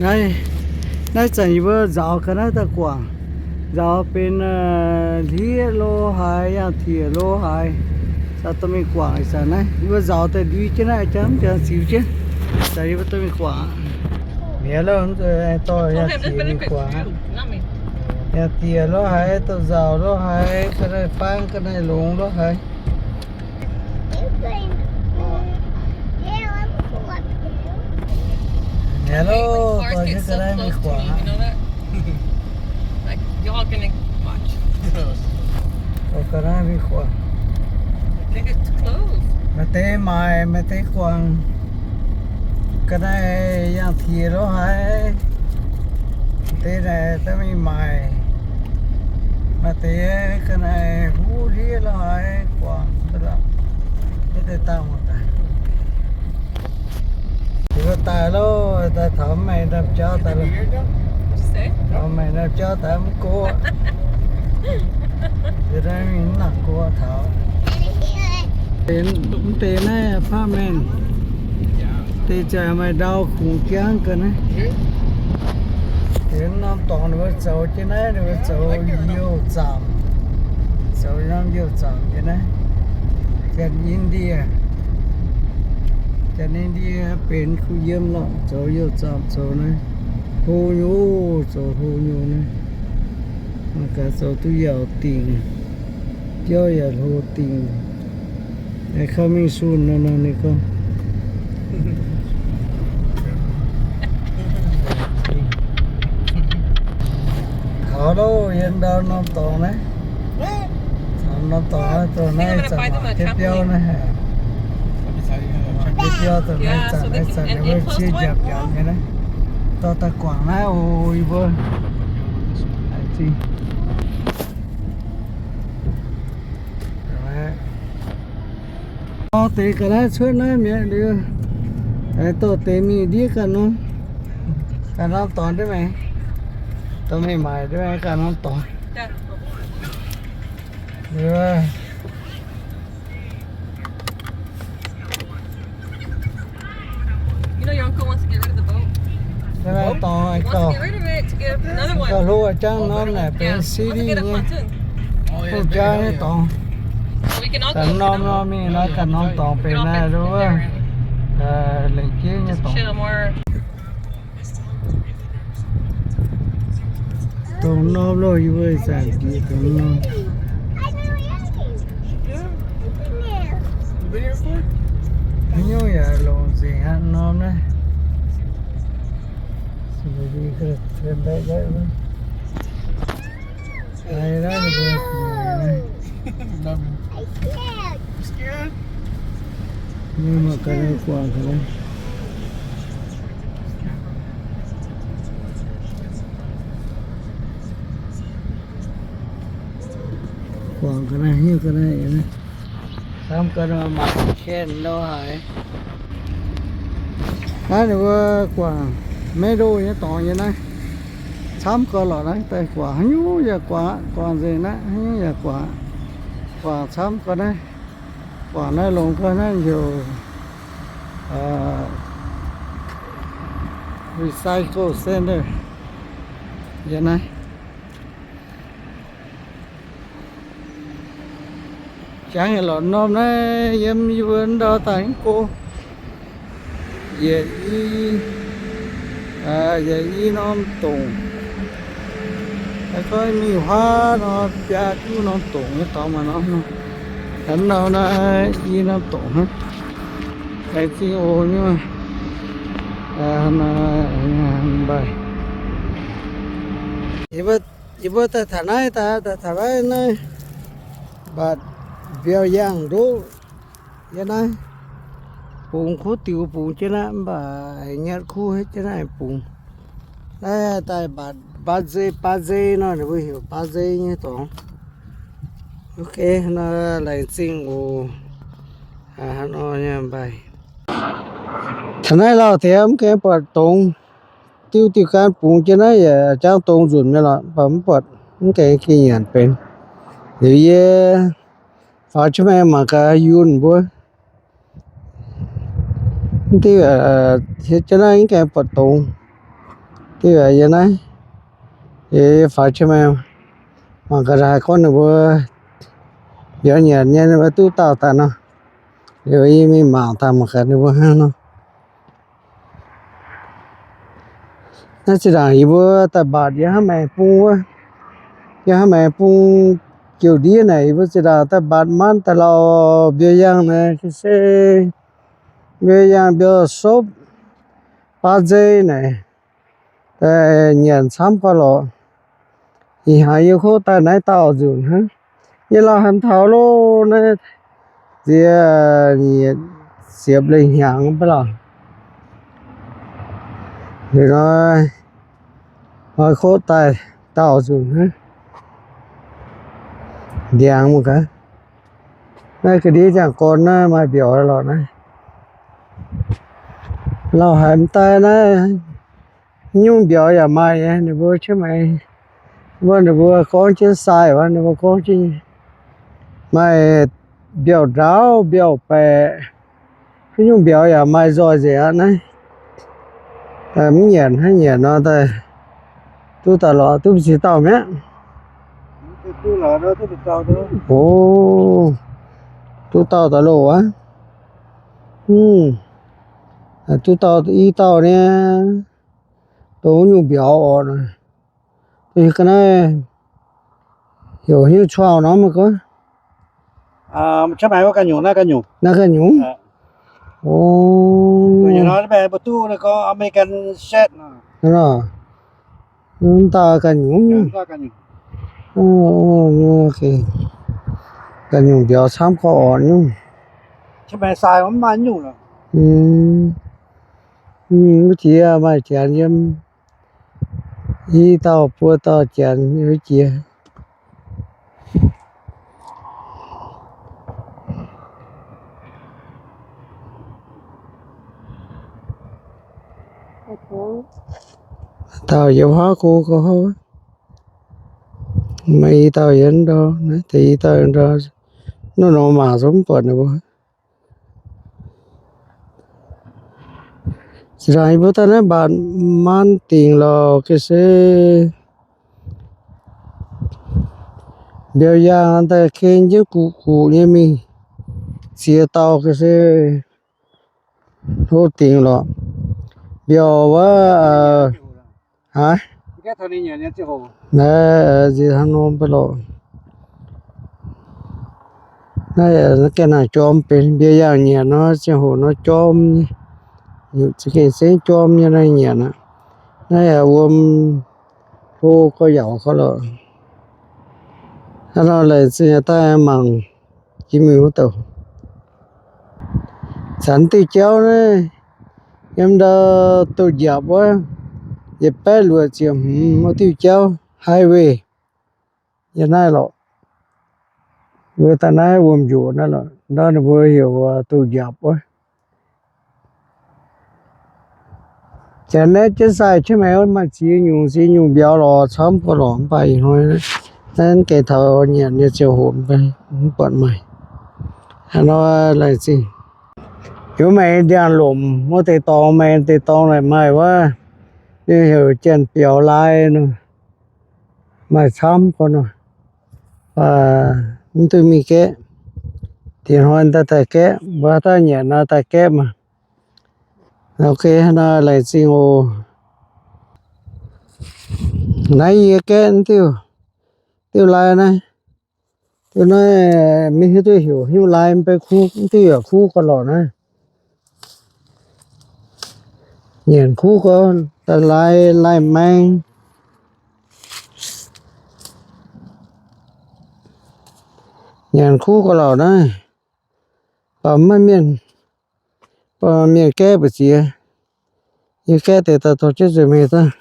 Naaiv, naaiv zanc yie mbuo nzaaux ga'naaiv daaih guangc, nzaaux benx hlieqv lo haaix, yangh tiex lo haaix, caux dorh mingh guangc. Ih zanc naaiv yie mbuo nzaaux daaih ndui jienv naaiv, jangx mv jangx ziux jienv, zanc yie mbuo dorh mingh guangc. Mi'aqv loh, dorh yangh tiex mingh guangc aqv. Yangh tiex lo haaix, dorh nzaaux lo haaix, ga'naaiv fangv ga'naaiv longx lo haaix. Hello, dorh jienv ga'naaiv mingh guangc aqv. Like, y'all gonna watch. Dorh ga'naaiv mingh guangc. They get too close. Maaih deix maaic, maaih deix guangc. Ga'naaiv yangh tiex lo haaix, deix naaic daaih mingh maaic. Maaih deix ga'naaiv huv hlieqv lo haaix guangc. Deix daaih muangx daaih. Yie mbuo daaih loh, daaih taux maengx ndapv jauv daaih loh. Taux maengx ndapv jauv daaih mv go. Yie naaiv mingh mv nangc go taux. Mv deix naaiv apartment, deix ziouc maaih ndau kungx jangv ga'naaiv. Deix norm dorngx ninh mbuo zoux jienv naaiv, ninh mbuo zoux youh zaamc, zoux norm youh zaamc jienv naaiv. Janx Indie, Janx Indie benx kuh yiem lorqc, zoux youh zaamc zoux naaiv, hlo nyei, zoux hlo nyei naaiv. Mangc gaax zoux duqv yaauc dingc, biauv yaac hlo dingc. Coming soon nor, ninh gorngv. Taux loh, yiem ndau norm dorngx naaiv. Norm dorngx naaiv, dorngx naaiv zanc mangc jienv biauv naaiv. Mangc jienv biauv dorngx naaiv zanc, naaiv zanc ninh mbuo siev nziaamc nziaamc nyei naaiv. Dorh daaih guangc naaiv oc, yie mbuo. Zingh. Dorh deix ga'naaiv cuotv naaiv mi'aqv liuz, dorh deix mingh ndiev ganh norm, ganh norm dorngx ndiev maengx, dorh mingh maaic ndiev maengx ganh norm dorngx. Dorngx gauh hlo jangv norm naaic benx city nyei. Hlo jangv nyei dorngx. Ganh norm nor mingh naaiv ganh norm dorngx benx naaiv wuov, lengc jeiv nyei dorngx. Dongh norm loh, yie mbuo ih zanc jiex dongh norm. Haaix nyungc yaac longc nzengc aqv norm naaiv. Mangc gaax guangc ga'naaiv. Guangc ga'naaiv, hnyouv ga'naaiv, camv ga'naaiv maaih kanh lo haaix. Naaiv ninh mbuo guangc maiv ndo nyei dorngx nyei naaiv. Camv gau lorqc naaiv, daaih guangc haaix nyungc yaac guangc aqv, guangc nzengc naaiv, haaix nyungc yaac guangc aqv. Guangc camv gau naaiv, guangc naaiv longx gau naaiv heuc recycle center yiem naaiv. Jangx yietc lorqc norm naaiv yiem yie mbuo ndau daaih mv go. Yietc i, yietc i norm dongc. Gorngv mingh huaav nor, biaa juv norm dongc nyei dorngx maaih norm nor. Hnangv nor naaiv i norm dongc hnangv. Laengz zingh oc nyei. Mbaih. Yie mbuo daaih taux naaiv, daaih taux naaiv, naaiv mbatc mbiauz yangh ndoqv yiem naaiv. Bungx kuv diux bungx jienv naaiv, mv baac nyatv kuv hietv jienv naaiv bungx. Naaiv daaih mbatc baa nzei, baa nzei nor, ninh mbuo heuc baa nzei nyei dorngx. Ok, nor laengz zingh oc. Hnangv nor nyei mbaih. Taux naaiv lauh deix mv gaengh buatc dongz. Diuh diuh gan bungx jienv naaiv yaac jangv dongz nzunc mingh lorqc, mv baac mv buatc, mv gaengh gengh nyanc benx. Liuz yie faaux jienv maengx mangc gaax yunh mbuo. Mv diuh hietv jienv naaiv mv gaengh buatc dongz. Diuh yie naaiv, yie faaux qiex maengx mangc gaax haaix gorngv ninh mbuo mbiauz nyanc nyei ninh mbuo duqv dauh daaih nor. Liuz yie mingh mangc daaih mangc gaax ninh mbuo hnangv nor. Naaiv zinh ndaangc yie mbuo daaih mbatc yie hnangv maengx bung wuov, yie hnangv maengx bung jiouv ndiev naaic, yie mbuo zinh ndaangc daaih mbatc maanv daaih lauh mbiauz yaangh naaic se mbiauz yaangh mbiauz sopv baav nzei naaic, nyanc camv gorx lorqc. Ih hnaangx yie kov daaih naaiv dauh nzunc hnangv. Yie lauh haic taux loh naaiv, ziex ziepc lengh hnyangx mv baac lorqc. Liuz nor, kov daaih dauh nzunc hnangv. Ndiangx mangc gaax. Naaiv ga'ndiev ziangh gorn naaiv maaih mbiauz lorqc naaiv. Lauh haic m'daaih naaiv, nyungc mbiauz yaac maaih nyei, ninh mbuo qiex maengx, mbuo ninh mbuo gorngv jienv sai, ninh mbuo gorngv jienv maaih mbiauz ndrauv, mbiauz baeqc, haaix nyungc mbiauz yaac maaih nzoih nzengc aqv naaiv. Mv nyanc hnangv, nyanc nor daaih duqv daaih lorqc, duqv ziex dauh mi'aqv. O, duqv dauh daaih loh aqv. Duqv dauh i dauh niaa, dongh wuov nyungc mbiauz orqc. Ga'naaiv heuc haaix nyungc cuangh nor maiv gorngv. Naaiv ganh nyungc. O, mv dauh ganh nyungc. Ganh nyungc mbiauz camv gorx orqc nyungc. Wuov jiex maaih janx yiem i dauh buo dauh janx wuov jiex. Dauh yiem huaav go gorx, maaih i dauh yiem ndau, naaiv deix i dauh yiem ndau. Nor nor mangc zungv mv buatc ninh mbuo. Zinh ndaangc yie mbuo daaih naaiv mbatc maanv dingc lorqc ga'sie, mbiauz yaangh daaih ken jienv guqc guqc nyei mingh, ziex dauh ga'sie hlo dingc lorqc. Mbiauz wuov, aa, naaiv nziex hnangv nor mv baac lorqc. Naaiv yaac gaengh nangc jorm benx mbiauz yaangh nyanc nor, ziangh hoc nor jorm nyei. Nyutc za'gengh zengv jorm nyei naaiv nyanc aqv. Naaiv yaac wuom hlo gorx yaac gorx lorqc. Hnangv nor laengz zingh daaih mangc jiex mingh wuov douc. Zanc diuh jauv naaiv yiem ndau douz-njapc wuov, yietc baeqv luoqc ziepc hmz wuov diuh jauv highway. Yiem naaiv lorqc. Mbuo daaih naaiv wuom-njoqc naaiv lorqc, ndau ninh mbuo heuc douz-njapc wuov. Janx naaiv jienv sai jienv maengx maaih ziex nyungc ziex nyungc mbiauz lorqc, camv gorx lorqc, mv baac ih hnoi naaiv gengh taux nyanc nyei ziangh hoc mv buatc maaih. Hnangv nor laengz zingh. Yie maengx ndiangx-lomc wuov deix dorngx, maengx deix dorngx naaic maaih wuov, ninh heuc janx-biaux lai nor, maaih camv gorx nor. Mv duqv mingh gaeqv. Diex hnoi daaih daaih gaeqv, mbuo haaix dauh nyanc nor daaih gaeqv maah. Ok, hnangv nor laengz zingh oc. Naaiv yie gaeqv diuh, diuh lai naaiv, diuh naaiv maiv hiuv duqv heuc haaix nyungc lai, mv bei kuv, mv diuh yaac kuv gauh lorqc naaiv. Nyanc kuv gauh, daaih lai, lai maeng. Nyanc kuv gauh lorqc naaiv, baac maiv mienh, baac mienh gaeqv mbu'ziex. Yie gaeqv deix daaih dorh jienv nzueic mingh daaih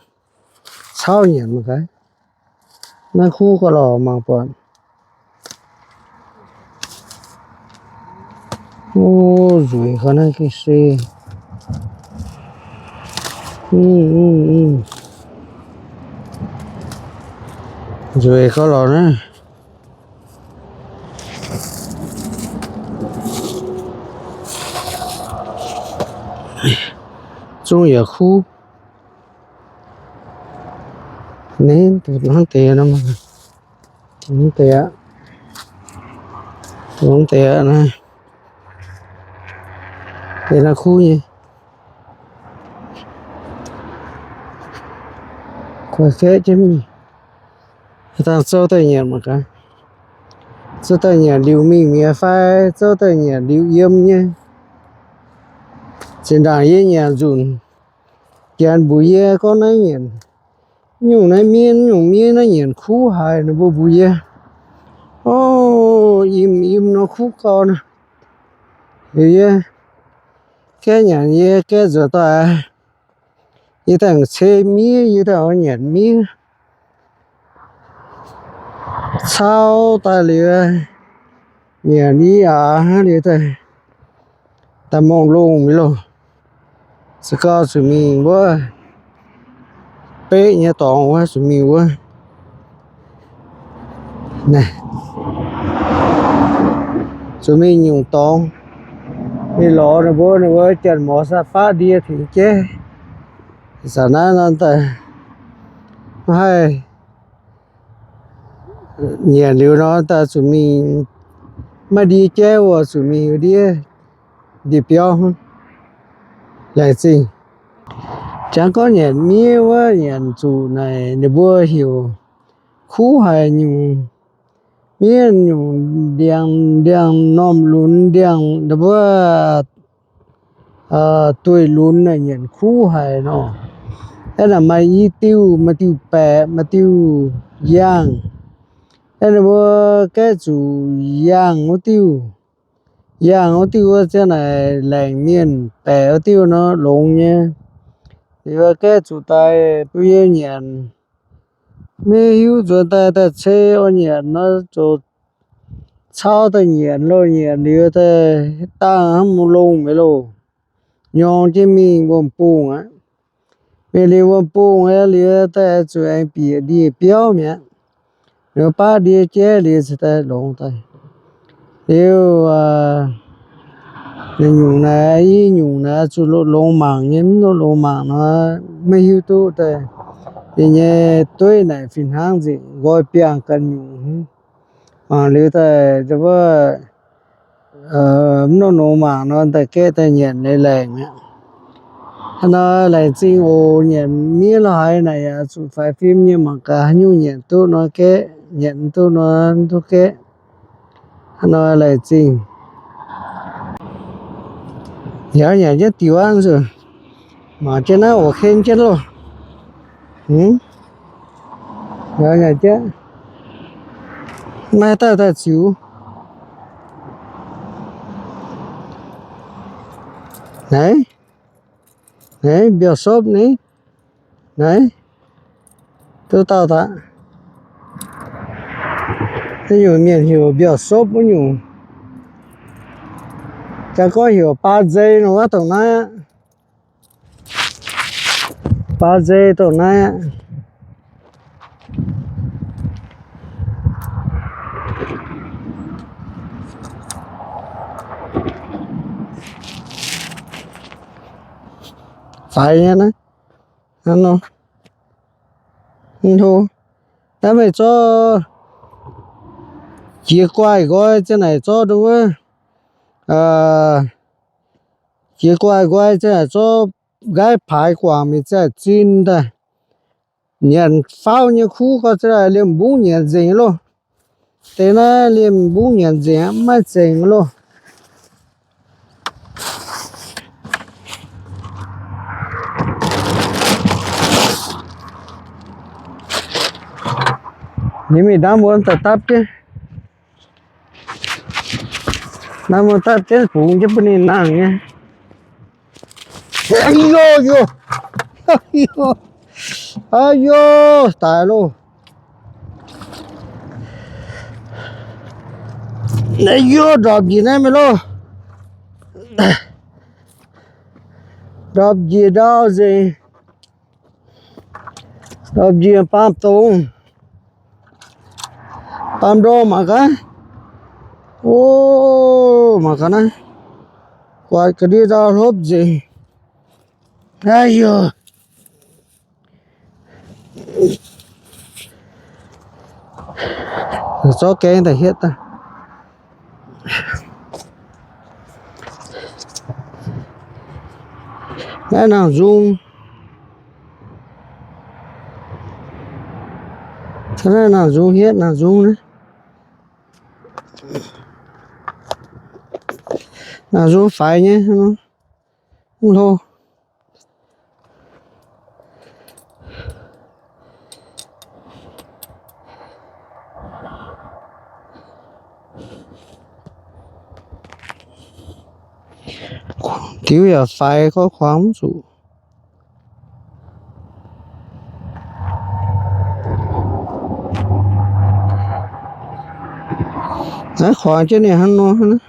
cauv nyanc mangc gaax. Naaiv kuv gauh lorqc mangc buatc. O, nzueic gauh naaiv ga'sie. Nzueic gauh lorqc naaiv. Zungv yaac kuv. Naaiv duqv hnangv deix nor, duqv hnangv deix aqv, duqv hnangv deix aqv naaiv. Deix naaiv kuv nyei. Kuv gaeqv jienv mingh. Dangh zouv daaih nyanc mangc gaax. Zouv daaih nyanc liuz mingh mi'aqv fai zouv daaih nyanc liuz yiem nyei. Zinh ndaangc yie nyanc nzunc, janx mbuox yie gorngv naaiv nyanc, nyungc naaiv miev, nyungc miev naaiv nyanc kuv haic, ninh mbuo mbuox yie. O, im im nor kuv gau nor. Liuz yie gaeqv nyanc, yie gaeqv nzuonx daaih, yie daaih ceix miev, yie daaih oix nyanc miev. Cau daaih liuz, nyanc i aax hnangv liuz daaih, daaih mongh lungh mi'aqv loh. Se gorngv zuqc mingh wuov beqv nyei dorngx wuov, zuqc mingh wuov, zuqc mingh nyungc dorngx, mingh lorz ninh mbuo, ninh mbuo janx-mor sa baqv ndie tengx jaiv. Ih zanc naaiv nor daaih maiv haih nyanc liuz nor daaih zuqc mingh, maiv ndie jaiv wuov zuqc mingh ndiev, ndie-biauv hnangv. Laengz zingh. Jangx gorngv nyanc miev wuov nyanc zuqc naaic ninh mbuo heuc kuv haic nyungc, miev nyungc ndiangx, ndiangx-normh lunx, ndiangx ninh mbuo duih lunx naaic nyanc kuv haic nor. Aeqv, naaic maaih i diuh, maaih diuh baeqc, maaih diuh yaangh. Aeqv, ninh mbuo gaeqv zuqc yaangh wuov diuh, yaangh wuov diuh wuov ziang naaic laengc mienh, baeqc wuov diuh nor longx nyei. Liuz gaeqv zuqc daaih bun yie nyanc. Maiv hiuv nzuonx daaih daaih ceix oix nyanc nor, zoux cau daaih nyanc loh, nyanc liuz daaih dangh hnangv mv longh mi'aqv loh. Nyorng jienv mingh wuom-bungh aqv. Mingh liuz wuom-bungh aqv liuz daaih zuqc aengx bieqc ndie-biauv mi'aqv. Liuz baqv ndie jaiv liuz cingx daaih longx daaih. Liuz, aa, naaiv nyungc naaiv, i nyungc naaiv zuqc longx mangc nyei, mv longx mangc nor maiv hiuv duqv daaih. Ninh nyei dueiv naaic fih hnangv nzengc, nqoi biangh ganh nyungc. Mangc liuz daaih, wuov, mv longx mangc nor daaih gaeqv daaih nyanc leiz-laengc mi'aqv. Hnangv nor laengz zingh oc. Nyanc miev lorh haiz naaic yaac zuqc faix fim nyei, mangc gaax haaix nyungc nyanc duqv nor gaeqv, nyanc mv duqv nor mv duqv gaeqv. Hnangv nor laengz zingh. Yaac nyanc jienv diuc aqv nzunc. Mangc jienv naaiv oc, ken jienv loh. Yaac nyanc jienv. Maiv daaih daaih ziux. Naaiv, naaiv mbiauz-sopv ni. Naaiv, duqv dauh daaih. Naaiv nyungc mienh heuc mbiauz-sopv wuov nyungc. Jaa gorngv heuc baa nzei nor wuov dongh naaiv aqv. Baa nzei dongh naaiv aqv. Faix nyei naaiv. Hnangv nor. Mv hlo. Naaiv meih zorqv jiex guaaih nqoi ziang naaic zorqv nduov wuov, jiex guaaih nqoi ziang naaic zorqv nqaiv paaix guangc mingh ziang zinh daaih. Nyanc faaux nyei kuv gorx ziang naaic liemh mbungv nyanc nzengc loh. Deix naaiv liemh mbungv nyanc nzengc aqv, maiv zengc loh. Ninh mingh ndaamv wuom daaih dapv jienv. Ndaamv wuom dapv jienv bungx jienv bun ninh nangh nyei. Aa yo, aa yo, daic loh. Aa yo, ndorpc njiec naaiv mingh loh. Ndorpc njiec ndau nzengc. Ndorpc njiec baamh dongz, baamh ndorm mangc gaax. O, mangc gaax naaiv, guaatc ga'ndiev ndau hlopv nzengc. Aa yo, Zorqv gaeng daaih hietv daaih. Naaiv nangc nzung. Naaiv nangc nzung hietv nangc nzung naaiv. Nangc nzung faix nyei, mv hlo. Diuv yaac faix, gorngv kuangx mv zuqc. Naaiv kuangx jienv ninh hnangv nor.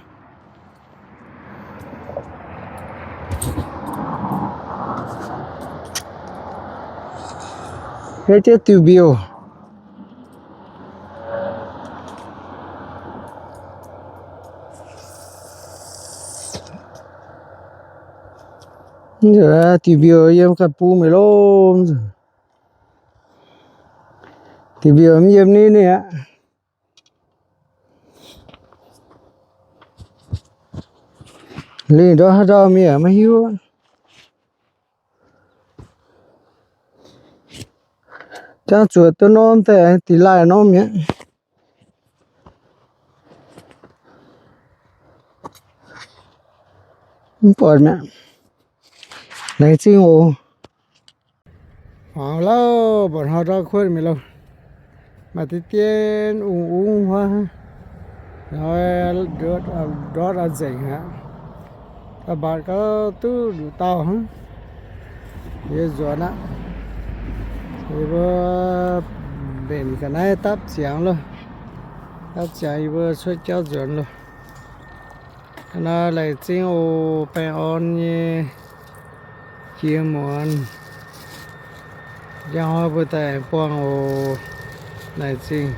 Hei jienv diuh mbiouh. Diuh mbiouh yiem ganh bung mingh lov. Diuh mbiouh mv yiem ni ni aqv. Lingh ndorm haaix ndau mingh yaac maiv hiuv. Jangv zuoqc duqv norm daaih, dingh laaih norm mi'aqv. Mv buatc mi'aqv. Laengz zingh oc. Hmuangx lauh, mbuoqc hnoi ndortv kuotv mingh loh. Maaih deix dien ungh ungh huaav, ndortv ndortv a'nzengc aqv. Da'maanc gauh duqv nduqc dauh hnangv. Yie nzuonx aqv. Yie mbuo mbenc ga'naaiv dapv ziangx loh. Dapv ziangx yie mbuo cuotv jauv nzuonx loh. Naaiv laengz zingh oc, baengh orn nyei jiex muonz. Njang hnoi mbuo daaih buangh oc. Laengz zingh.